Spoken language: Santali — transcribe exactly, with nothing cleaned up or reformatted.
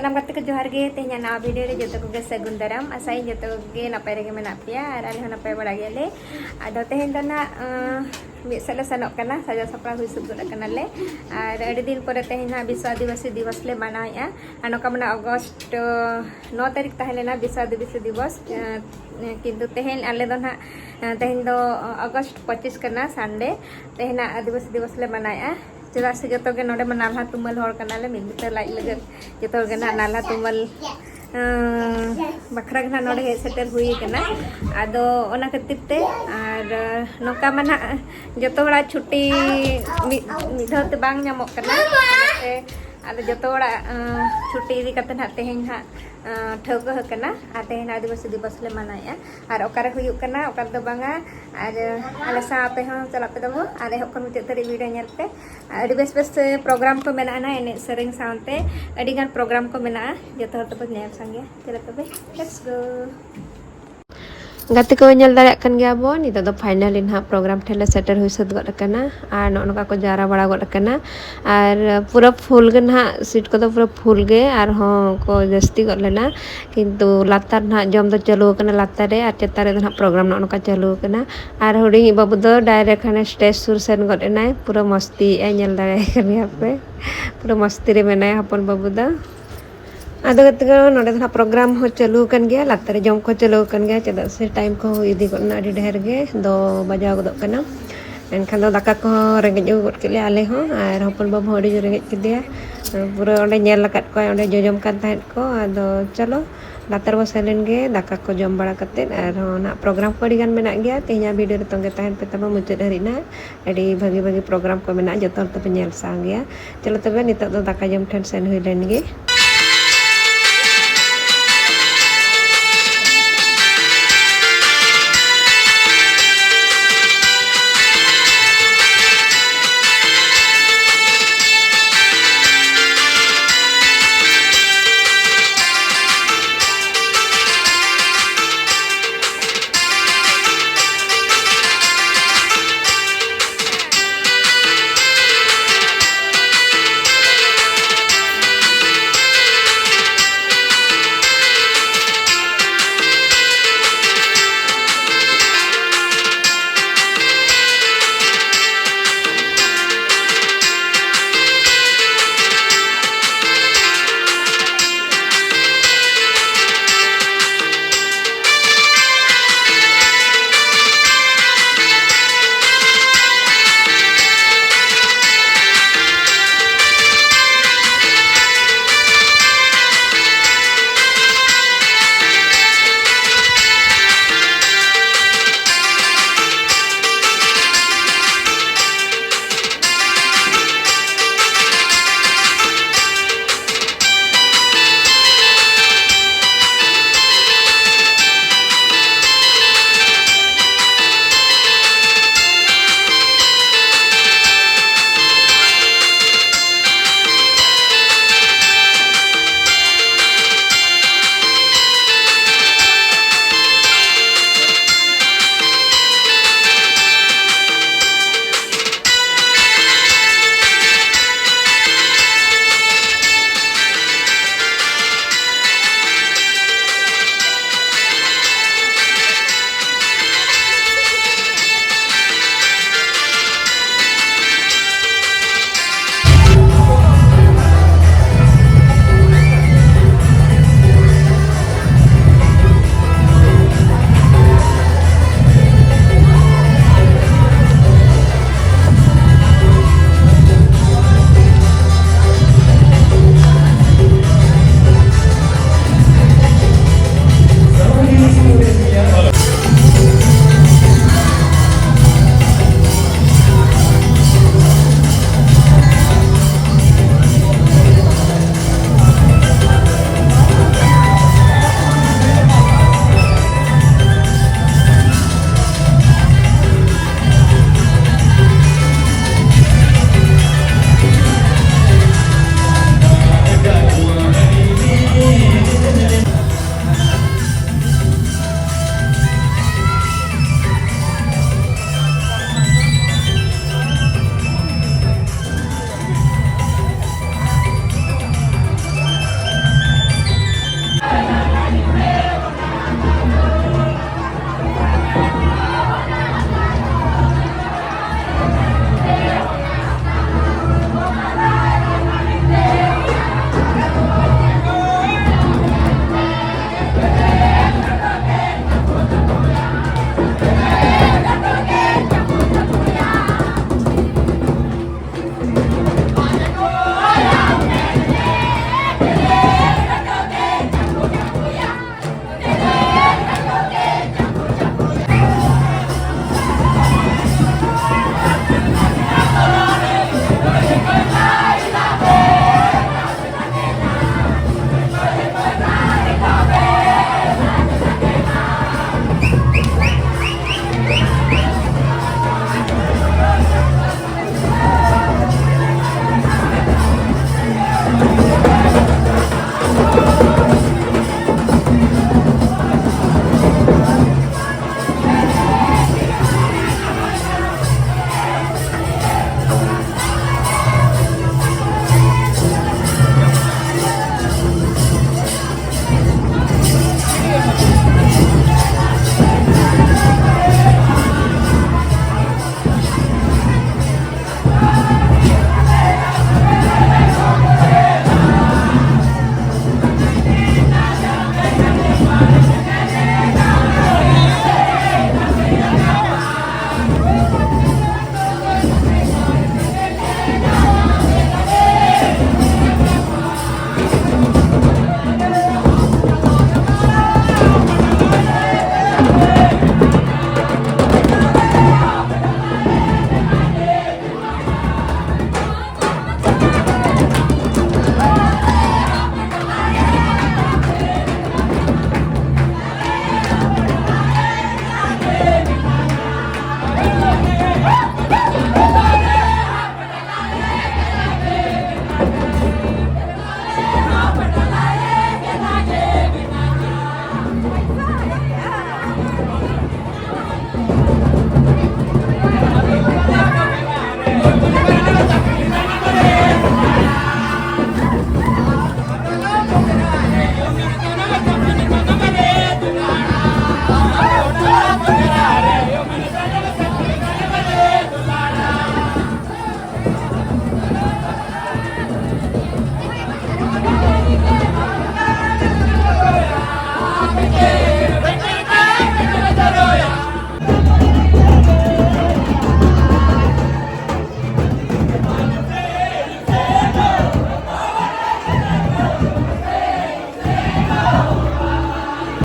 ᱥᱟᱱᱟᱢ ᱜᱟᱛᱮ ᱠᱚ ᱡᱚᱦᱟᱨ ᱜᱮ᱾ ᱛᱮᱦᱮᱧᱟᱜ ᱱᱟᱣᱟ ᱵᱷᱤᱰᱤᱭᱳ ᱨᱮ ᱡᱚᱛᱚ ᱠᱚᱜᱮ ᱥᱟᱹᱜᱩᱱ ᱫᱟᱨᱟᱢ᱾ ᱟᱥᱟᱭᱟᱹᱧ ᱡᱚᱛᱚ ᱠᱚᱜᱮ ᱱᱟᱯᱟᱭ ᱨᱮᱜᱮ ᱢᱮᱱᱟᱜ ᱯᱮᱭᱟ ᱟᱨ ᱟᱞᱮ ᱦᱚᱸ ᱱᱟᱯᱟᱭ ᱵᱟᱲᱟ ᱜᱮᱭᱟᱞᱮ᱾ ᱟᱫᱚ ᱛᱮᱦᱮᱧ ᱫᱚ ᱱᱟᱜ, ᱟᱸ, ᱢᱤᱫ ᱥᱮᱫ ᱞᱮ ᱥᱮᱱᱚᱜ ᱠᱟᱱᱟ, ᱥᱟᱡᱟᱣ ᱥᱟᱯᱲᱟᱣ ᱦᱩᱭ ᱥᱟᱹᱛ ᱜᱚᱫ ᱟᱠᱟᱱᱟᱞᱮ᱾ ᱟᱨ ᱟᱹᱰᱤ ᱫᱤᱱ ᱯᱚᱨᱮ ᱛᱮᱦᱮᱧ ᱱᱟᱜ ᱵᱤᱥᱥᱚ ᱟᱹᱫᱤᱵᱟᱹᱥᱤ ᱫᱤᱵᱚᱥ ᱞᱮ ᱢᱟᱱᱟᱣᱮᱫᱼᱟ᱾ ᱟᱨ ᱱᱚᱝᱠᱟ ᱢᱟᱱᱮ ᱚᱜᱚᱥᱴ, ᱟᱸ, ᱱᱚ ᱛᱟᱹᱨᱤᱠᱷ ᱛᱟᱦᱮᱸ ᱞᱮᱱᱟ ᱵᱤᱥᱥᱚ ᱟᱹᱫᱤᱵᱟᱹᱥᱤ ᱫᱤᱵᱚᱥ, ᱟᱸ, ᱠᱤᱱᱛᱩ ᱛᱮᱦᱮᱧ ᱟᱞᱮ ᱫᱚ ᱱᱟᱜ, ᱟᱸ, ᱛᱮᱦᱮᱧ ᱫᱚ ᱚᱜᱚᱥᱴ ᱯᱚᱸᱪᱤᱥ ᱠᱟᱱᱟ, ᱥᱟᱱᱰᱮ᱾ ᱛᱮᱦᱮᱧᱟᱜ ᱟᱹᱫᱤᱵᱟᱹᱥᱤ ᱫᱤᱵᱚᱥ ᱞᱮ ᱢᱟᱱᱟᱣᱮᱫᱼᱟ᱾ ᱪᱮᱫᱟᱜ ᱥᱮ ᱡᱚᱛᱚ ᱜᱮ ᱱᱚᱰᱮ ᱢᱟ ᱱᱟᱞᱦᱟ ᱛᱩᱢᱟᱹᱞ ᱦᱚᱲ ᱠᱟᱱᱟᱞᱮ, ᱢᱤᱫ ᱵᱤᱛᱟᱹ ᱞᱟᱡ ᱞᱟᱹᱜᱤᱫ ᱡᱚᱛᱚ ᱜᱮ ᱱᱟᱜ ᱱᱟᱞᱦᱟ ᱛᱩᱢᱟᱹᱞ, ᱟᱸ, ᱵᱟᱠᱷᱨᱟ ᱜᱮ ᱱᱟᱜ ᱱᱚᱰᱮ ᱦᱮᱡ ᱥᱮᱴᱮᱨ ᱦᱩᱭ ᱠᱟᱱᱟ᱾ ᱟᱫᱚ ᱚᱱᱟ ᱠᱷᱟᱹᱛᱤᱨ ᱛᱮ ᱟᱨ, ᱟᱸ, ᱱᱚᱝᱠᱟ ᱢᱟ ᱱᱟᱜ ᱡᱚᱛᱚ ᱦᱚᱲᱟᱜ ᱪᱷᱩᱴᱤ ᱢᱤᱫ, ᱢᱤᱫ ᱫᱷᱟᱣ ᱛᱮ ᱵᱟᱝ ᱧᱟᱢᱚᱜ ᱠᱟᱱᱟ᱾ ᱚᱱᱟᱛᱮ ᱟᱫᱚ ᱡᱚᱛᱚ ᱦᱚᱲᱟᱜ, ᱟᱸ, ᱪᱷᱩᱴᱤ ᱤᱫᱤ ᱠᱟᱛᱮ ᱱᱟᱜ ᱛᱮᱦᱮᱧ ᱦᱟᱸᱜ, ᱟᱸ, ᱴᱷᱟᱹᱣᱠᱟᱹ ᱟᱠᱟᱱᱟ ᱟᱨ ᱛᱮᱦᱮᱧ ᱟᱹᱫᱤᱵᱟᱹᱥᱤ ᱫᱤᱵᱚᱥ ᱞᱮ ᱢᱟᱱᱟᱣᱮᱫᱼᱟ᱾ ᱟᱨ ᱚᱠᱟᱨᱮ ᱦᱩᱭᱩᱜ ᱠᱟᱱᱟ, ᱚᱠᱟ ᱨᱮᱫᱚ ᱵᱟᱝᱟ, ᱟᱨ ᱟᱞᱮ ᱥᱟᱶ ᱟᱯᱮ ᱦᱚᱸ ᱪᱟᱞᱟᱜ ᱯᱮ ᱛᱟᱵᱚ ᱟᱨ ᱮᱦᱚᱵ ᱠᱷᱚᱱ ᱢᱩᱪᱟᱹᱫ ᱫᱷᱟᱹᱨᱤᱡ ᱵᱷᱤᱰᱤᱭᱳ ᱧᱮᱞ ᱯᱮ᱾ ᱟᱹᱰᱤ ᱵᱮᱥ ᱵᱮᱥ ᱯᱨᱳᱜᱨᱟᱢ ᱠᱚ ᱢᱮᱱᱟᱜᱼᱟ ᱱᱟᱜ, ᱮᱱᱮᱡ ᱥᱮᱨᱮᱧ ᱥᱟᱶᱛᱮ ᱟᱹᱰᱤᱜᱟᱱ ᱯᱨᱳᱜᱨᱟᱢ ᱠᱚ ᱢᱮᱱᱟᱜᱼᱟ, ᱡᱚᱛᱚ ᱦᱚᱲ ᱛᱮᱵᱚᱱ ᱧᱮᱞ ᱥᱟᱸᱜᱮᱭᱟ᱾ ᱪᱚᱞᱚ ᱛᱚᱵᱮ, let's go᱾ ᱜᱟᱛᱮ ᱠᱚ ᱧᱮᱞ ᱫᱟᱲᱮᱭᱟᱜ ᱠᱟᱱ ᱜᱮᱭᱟ ᱵᱚᱱ, ᱱᱤᱛᱚᱜ ᱫᱚ finally ᱱᱟᱦᱟᱜ ᱯᱨᱳᱜᱨᱟᱢ ᱴᱷᱮᱱ ᱞᱮ ᱥᱮᱴᱮᱨ ᱦᱩᱭ ᱥᱟᱹᱛ ᱜᱚᱫ ᱟᱠᱟᱱᱟ᱾ ᱟᱨ ᱱᱚᱜᱼᱚ ᱱᱚᱝᱠᱟ ᱠᱚ ᱡᱟᱣᱨᱟ ᱵᱟᱲᱟ ᱜᱚᱫ ᱟᱠᱟᱱᱟ᱾ ᱟᱨ ᱯᱩᱨᱟᱹ ᱯᱷᱩᱞ ᱜᱮ ᱱᱟᱦᱟᱜ, ᱥᱤᱴ ᱠᱚᱫᱚ ᱯᱩᱨᱟᱹ ᱯᱷᱩᱞ ᱜᱮ, ᱟᱨᱦᱚᱸ ᱠᱚ ᱡᱟᱹᱥᱛᱤ ᱜᱚᱫ ᱞᱮᱱᱟ᱾ ᱠᱤᱱᱛᱩ ᱞᱟᱛᱟᱨ ᱱᱟᱦᱟᱜ ᱡᱚᱢ ᱫᱚ ᱪᱟᱹᱞᱩ ᱟᱠᱟᱱᱟ ᱞᱟᱛᱟᱨ ᱨᱮ, ᱟᱨ ᱪᱮᱛᱟᱱ ᱨᱮᱫᱚ ᱱᱟᱦᱟᱜ ᱯᱨᱳᱜᱨᱟᱢ ᱱᱚᱜᱼᱚ ᱱᱚᱝᱠᱟ ᱪᱟᱹᱞᱩ ᱟᱠᱟᱱᱟ᱾ ᱟᱨ ᱦᱩᱰᱤᱧᱤᱡ ᱵᱟᱹᱵᱩ ᱫᱚ direct ᱦᱟᱱᱮ ᱥᱴᱮᱡᱽ ᱥᱩᱨ ᱥᱮᱱ ᱜᱚᱫ ᱮᱱᱟᱭ, ᱯᱩᱨᱟᱹ ᱢᱚᱥᱛᱤᱭᱮᱫᱼᱟᱭ, ᱧᱮᱞ ᱫᱟᱲᱮᱭᱟᱭ ᱠᱟᱱ ᱜᱮᱭᱟ ᱯᱮ, ᱯᱩᱨᱟᱹ ᱢᱚᱥᱛᱤ ᱨᱮ ᱢᱮᱱᱟᱭᱟ ᱦᱚᱯᱚᱱ ᱵᱟᱹᱵᱩ ᱫᱚ᱾ ᱟᱫᱚ ᱜᱟᱛᱮ ᱠᱚ, ᱱᱚᱰᱮ ᱫᱚ ᱱᱟᱦᱟᱜ ᱯᱨᱳᱜᱨᱟᱢ ᱦᱚᱸ ᱪᱟᱹᱞᱩ ᱟᱠᱟᱱ ᱜᱮᱭᱟ, ᱞᱟᱛᱟᱨ ᱨᱮ ᱡᱚᱢ ᱠᱚ ᱪᱟᱹᱞᱩ ᱟᱠᱟᱱ ᱜᱮᱭᱟ, ᱪᱮᱫᱟᱜ ᱥᱮ ᱴᱟᱭᱤᱢ ᱠᱚᱦᱚᱸ ᱦᱩᱭ ᱤᱫᱤ ᱜᱚᱫ ᱮᱱᱟ, ᱟᱹᱰᱤ ᱰᱷᱮᱨ ᱜᱮ ᱫᱚ ᱵᱟᱡᱟᱣ ᱜᱚᱫᱚᱜ ᱠᱟᱱᱟ᱾ ᱮᱱᱠᱷᱟᱱ ᱫᱚ ᱫᱟᱠᱟ ᱠᱚᱦᱚᱸ ᱨᱮᱸᱜᱮᱡ ᱟᱹᱜᱩ ᱜᱚᱫ ᱠᱮᱫ ᱞᱮᱭᱟ ᱟᱞᱮ ᱦᱚᱸ, ᱟᱨ ᱦᱚᱯᱚᱱ ᱵᱟᱹᱵᱩ ᱦᱚᱸ ᱟᱹᱰᱤ ᱡᱳᱨ ᱨᱮᱸᱜᱮᱡ ᱠᱮᱫᱮᱭᱟ᱾ ᱯᱩᱨᱟᱹ ᱚᱸᱰᱮ ᱧᱮᱞ ᱟᱠᱟᱫ ᱠᱚᱣᱟᱭ, ᱚᱸᱰᱮ ᱡᱚᱡᱚᱢ ᱠᱟᱱ ᱛᱟᱦᱮᱸᱫ ᱠᱚ᱾ ᱟᱫᱚ ᱪᱚᱞᱚ, ᱞᱟᱛᱟᱨ ᱵᱚ ᱥᱮᱱ ᱞᱮᱱ ᱜᱮ, ᱫᱟᱠᱟ ᱠᱚ ᱡᱚᱢ ᱵᱟᱲᱟ ᱠᱟᱛᱮᱫ ᱟᱨᱦᱚᱸ ᱱᱟᱦᱟᱜ ᱯᱨᱳᱜᱨᱟᱢ ᱠᱚ ᱟᱹᱰᱤ ᱜᱟᱱ ᱢᱮᱱᱟᱜ ᱜᱮᱭᱟ᱾ ᱛᱮᱦᱮᱧᱟᱜ ᱵᱷᱤᱰᱤᱭᱳ ᱨᱮ ᱛᱚᱸᱜᱮ ᱛᱟᱦᱮᱱ ᱯᱮ ᱛᱟᱵᱚ ᱢᱩᱪᱟᱹᱫ ᱦᱟᱹᱨᱤᱡ ᱱᱟᱦᱟᱜ, ᱟᱹᱰᱤ ᱵᱷᱟᱹᱜᱤ ᱵᱷᱟᱹᱜᱤ ᱯᱨᱳᱜᱨᱟᱢ ᱠᱚ ᱢᱮᱱᱟᱜᱼᱟ, ᱡᱚᱛᱚ ᱦᱚᱲ ᱛᱮᱯᱮ ᱧᱮᱞ ᱥᱟᱶ ᱜᱮᱭᱟ᱾ ᱪᱚᱞᱚ ᱛᱚᱵᱮ, ᱱᱤᱛᱚᱜ ᱫᱚ ᱫᱟᱠᱟ ᱡᱚᱢ ᱴᱷᱮᱱ ᱥᱮᱱ ᱦᱩᱭ ᱞᱮᱱ ᱜᱮ᱾